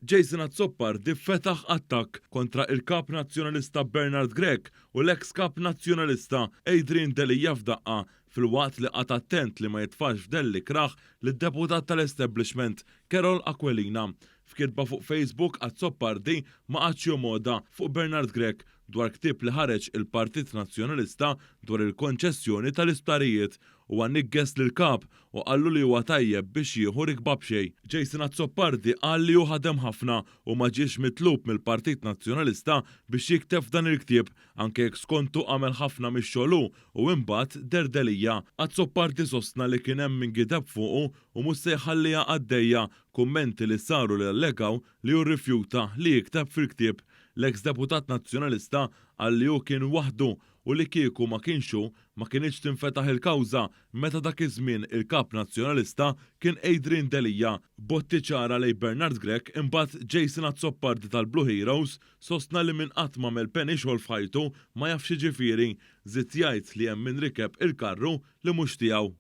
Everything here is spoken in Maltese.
Jason Azzopardi fetaħ attakk kontra il-Kap Nazzjonalista Bernard Grech u l-eks Kap Nazzjonalista Adrian Delia f'daqqa, filwaqt li qagħad attent li ma jitfax f'dell ikrah lid-deputat tal-establishment Karol Aquilina. F'kitba fuq Facebook, Azzopardi ma qagħadx jomgħodha fuq Bernard Grech dwar ktieb li ħareġ il-Partit Nazzjonalista dwar il-konċessjoni tal-isptarijiet. Huwa niggeż lill-Kap u qallu li huwa tajjeb biex jieħu rikba b'xejn. Jason Azzopardi qal li hu ħadem ħafna u ma ġiex mitlub mill-Partit Nazzjonalista biex jikteb f'dan il-ktieb, anke jekk skontu għamel ħafna mix-xogħol hu u imbagħad deher Delia. Azzopardi sostna li kien hemm min gideb fuqu u mhux se jħalliha għaddejja kummenti li saru li allegaw li hu rrifjuta li jikteb fil-ktieb. L-eks deputat Nazzjonalista qal li hu kien waħdu u li kieku ma kienx hu, ma kinitx tinfetaħ il-kawża meta dak iż-żmien il-Kap Nazzjonalista kien Adrian Delia. Botti ċara lejn Bernard Grech imbagħad Jason Azzopardi tal-Blue Heroes sostna li min qatt m'għamel penny xogħol f'ħajtu ma jafx x'jiġifieri. Żied jgħid li hemm min rikeb il-karru li mhux tiegħu.